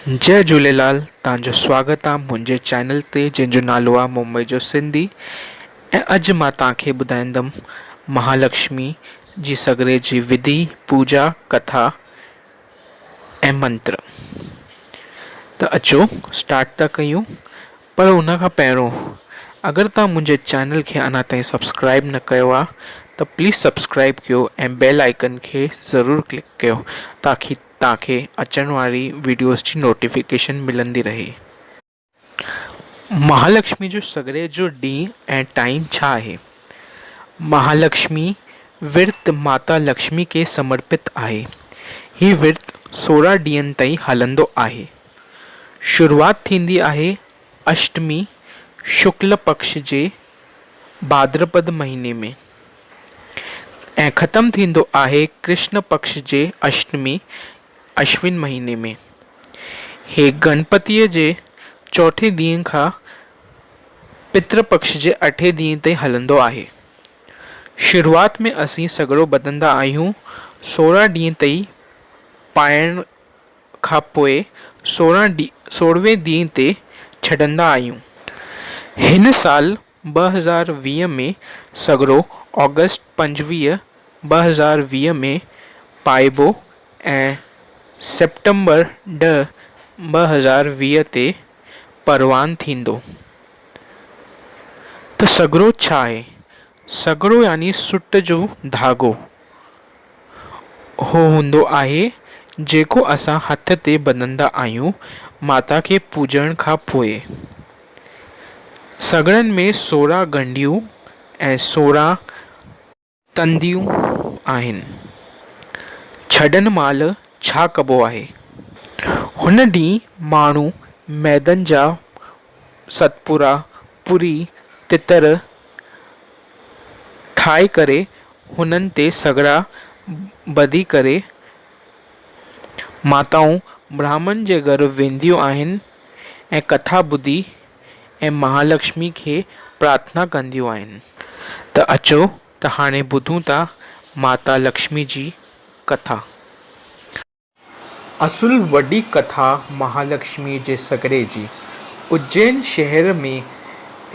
جئي جهوليلال توهان جو سواگت آ منهنجي چينل تي جنهن جو نالو آ ممبئي جو سنڌي ۽ اڄ مان توهان کي ٻڌائيندم مهالڪشمي جي سڳڙي جي وڌي پوڄا ڪٿا ۽ منتر ته اچو اسٽارٽ ٿا ڪيون پر ان کان پهريون اگر توهان منهنجي چينل کي اڃا تائين سبسڪرائب نه ڪيو آ ته پليز سبسڪرائب ڪيو ۽ بيل آئيڪن کي ضرور ڪلڪ ڪيو تاڪي توهان کي اچڻ واري وڊيوز جي نوٽيفڪيشن ملندي رهي. مهالڪشمي جو سڳڙي جو ڏينهن ۽ ٽائيم ڇا آهي؟ مهالڪشمي ورت ماتا لڪشمي کي سمرپت آهي. هي ورت 16 ڏينهن تائين هلندو آهي. شروعات ٿيندي آهي اشٽمي شڪل پڪش جي ڀادرپد مهيني ۾. ۽ ختم ٿيندو آهي ڪرشن پڪش جي اشٽمي اشون مهيني ۾. هي گڻپتيء جي چوٿين ڏينهن کان پتر پڪش جي اٺين ڏينهن تائين هلندو آهي. شروعات ۾ اسين سڳڙو ٻڌندا آهيون 16 ڏينهن تائين پائڻ کان پوء 16 سورهين ڏينهن تي ڇڏندا آهيون. هن سال 2020 ۾ سڳڙو آگسٽ 25، 2020 ۾ پائبو ۽ سيپٽمبر 10، 2020 تي پروان ٿيندو. ته سڳڙو ڇا آهي؟ سڳڙو يعني سٽ جو ڌاڳو اهو هوندو آهي جيڪو اسان هٿ تي ٻڌندا آهيون ماتا کي پوڄڻ کان پوء. سڳڙن ۾ 16 ڳنڍيون ۽ 16 تنديون آهن. ڇڏڻ مهل ڇا ڪبو آهي؟ هن ڏينهن ماڻهو ميدن جا ستپورا، پوري، تتر ٺاهي ڪري هنن تي سڳڙا ٻڌي ڪري ماتائون براهمڻ جي گهر وينديون آهن ۽ ڪٿا ٻڌي ۽ مهالڪشمي کي پرارٿنا ڪنديون آهن. ته اچو ته هاڻي ٻڌون ٿا ماتا لڪشمي جي ڪٿا. اصل وڏي ڪٿا مهالڪشميء جي سڳڙي جي. اجين شهر ۾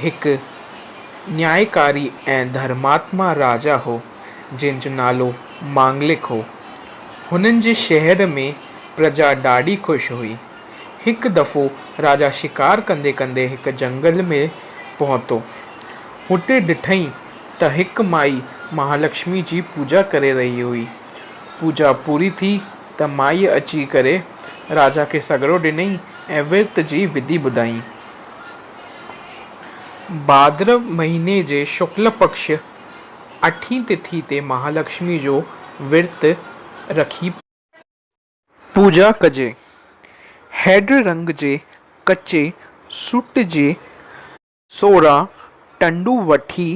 هڪ نيائڪاري ۽ ڌرماتما راجا هو، جنهن جو نالو مانگلڪ هو. هنن جي شهر ۾ پرجا ڏاڍي خوش هئي. هڪ دفعو راجا شڪار ڪندي ڪندي هڪ جهنگل ۾ پهتو. هتي ڏٺائين ته هڪ مائي مهالڪشمي جي پوڄا ڪري رهي هئي. پوڄا پوري ٿي ته مائيء اچي ڪري راجا کي سڳڙو ڏنائين ۽ ورت جي وڌي ٻڌائين. ڀادر مهيني جي شڪل پڪش اٺين تٿي تي مهالڪشمي جو ورت رکي پوڄا ڪجي. هيڊ رنگ جي ڪچي سوٽ جي 16 ٽنڊون وٺي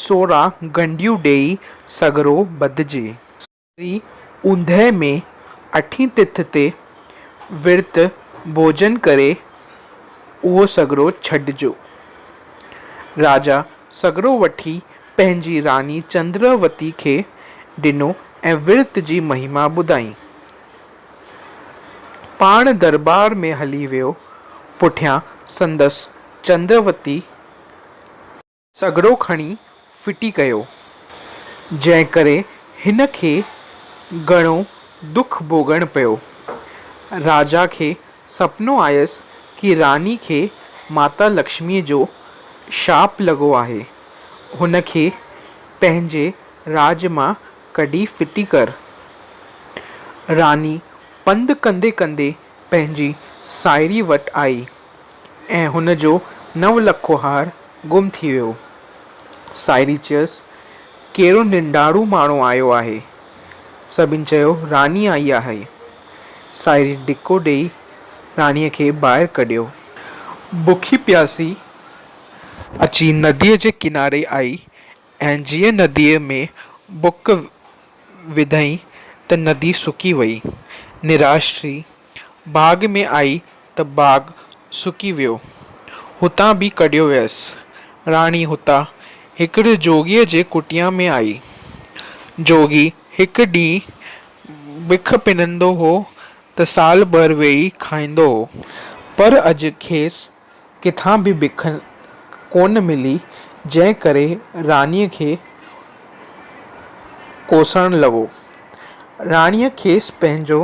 16 ڳنڍيون ڏيئي سڳڙو ٻڌجي. وري اوندهه ۾ اٺين تٿ تي ورت ڀوڄن ڪري اهو سڳڙو ڇڏجو. راجا سڳڙو وٺي پنهنجي راڻي چندراوتي کي ڏنو ۽ ورت جي مهما ٻڌائين. پاڻ درٻار ۾ هلي ويو. پٺيان سندس چندروتي سڳڙو کڻي ڦٽي ڪيو، جنهن ڪري هن کي گهڻو ڏک ڀوڳڻ پيو. راجا کي سپنو آيس ڪي راڻي کي ماتا لڪشميء جو شاپ لڳو آهي، هن کي پنهنجي راڄ مان ڪڍي ڦٽي ڪر. راڻي پنڌ ڪندي ڪندي پنهنجي ساهيڙي وٽ آئي ۽ هن جو نو لکو هار گم ٿي ويو. ساهيڙي چيس، ڪهڙو ننڊاڙو ماڻهو آيو آهي؟ سڀن چيو، راڻي آئي آهي. ساهيڙي ڊڪو ڏيئي راڻيء کي ٻاهر ڪڍيو. بکي پياسي اچي نديء جي ڪناري آئي ۽ جيئن نديء ۾ ٻڪ وڌائين ته ندي سڪي وئي. نراش ٿي باغ ۾ آئي ته باغ سڪي ويو. هتان به ڪڍيو ويس. راڻي هتان هڪڙي جوڳيء جي ڪٽيا ۾ آئي. جوڳي هڪ ڏينهن بک پنندو هو ته سال ڀر ويهي کائيندو هو. پر اڄ کيس ڪٿان به بک ڪونه ملي، جنهن ڪري راڻيء کي ڪوسڻ لڳو. راڻيء کيس پنهنجو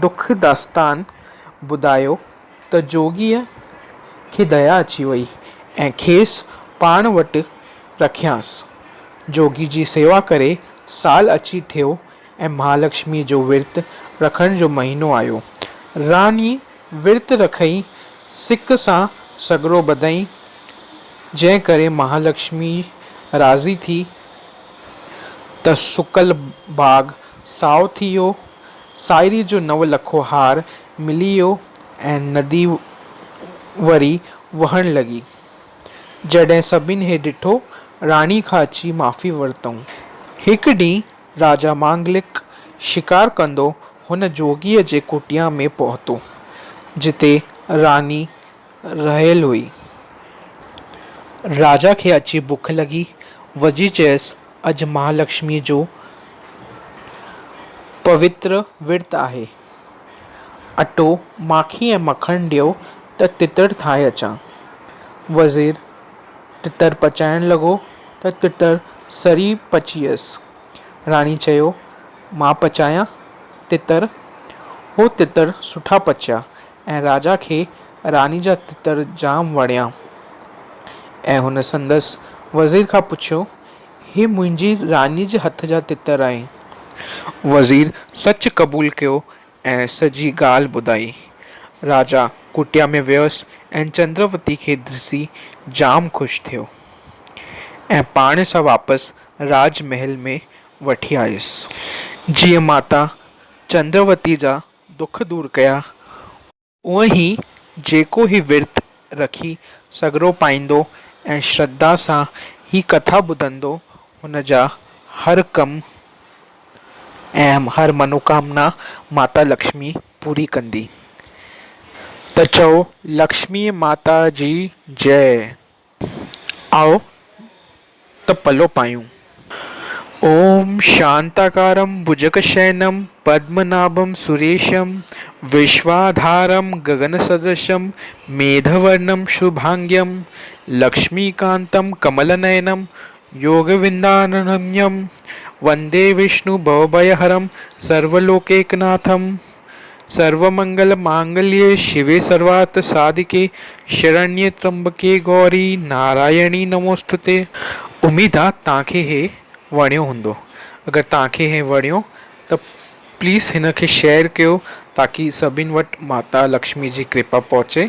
دک داستان ٻڌايو ته جوڳيء کي ديا اچي وئي ۽ کيس پاڻ وٽ رکيائنس. جوڳي جي سيوا ڪري سال اچي ٿيو ۽ مهالڪشميء جو ورت رکڻ جو مهينو آيو. راڻي ورت رکئي سڪ سان سڳڙو ٻڌئي، جنهن ڪري مهالڪشمي راضي ٿي ته سڪل باغ سائو ٿي ويو، سائري جو نو لکو هار ملي ويو ۽ ندي وري وهڻ لڳي. جڏهن سڀن هي ڏٺو، راڻي کان اچي معافي ورتائون. هڪ ڏينهن راجا مانگلڪ شڪار ڪندو هن جوڳيء جي ڪٽيا ۾ پهتو، جتي راڻي رهيل هئي. راجا کي اچي بک لڳي. وزير چيس، اڄ مهالڪشميء جو پوتر ورت آهي. اٽو، ماکي ۽ مکڻ ڏيو ته تتر ٺاهي اچان. وزير تتر پچائڻ لڳو ته تتر سڙي پچيس. راڻي چيو، مان پچايان تتر؟ هو تتر سٺا پچيا ۽ راجا کي راڻي جا تتر جام وڻيا ۽ هن سندس وزير کان پڇيو، هي منهنجي راڻي جي هٿ جا تتر آهن؟ وزير سچ قبول ڪيو ۽ سڄي ڳالهه ٻڌائي. راجا ڪٽيا ۾ ويس ۽ چندروتي کي ڏسي جام خوش ٿيو ۽ پاڻ سان واپس راج محل ۾ وٺي آيس. جيئن ماتا چندروتي جا دک دور ڪيا، اونئن ئي جيڪو هي ورت رکي سڳڙو پائيندو ۽ شرڌا سان هي ڪٿا ٻڌندو، هن جا هر ڪم ۽ هر منوڪامنا ماتا لڪشمي پوري ڪندي. ته چئو لڪشمي ماتا جي جئه. آئو ته پلو پايون. اوم شانتاڪارم ڀجگشينم پدمناڀم سريشم وشواڌارم گگنسدرشم ميڌورنم شڀانگيم لڪشميڪانتم ڪملنينم يوگوندانرميم وندي وشنو ڀوڀيهرم سرولوڪيڪناٿم. سرومنگل مانگليه شوي سروارٿ ساڌڪي شرڻيه ترنبڪي گوري نارائڻي نموستتي. اميد آ توهان کي هي وڻيو هوندو اگر توهان کي هي وڻيو ته پليز هن کي شيئر ڪيو تاڪي سڀن وٽ ماتا لڪشمي جي ڪرپا پهچي.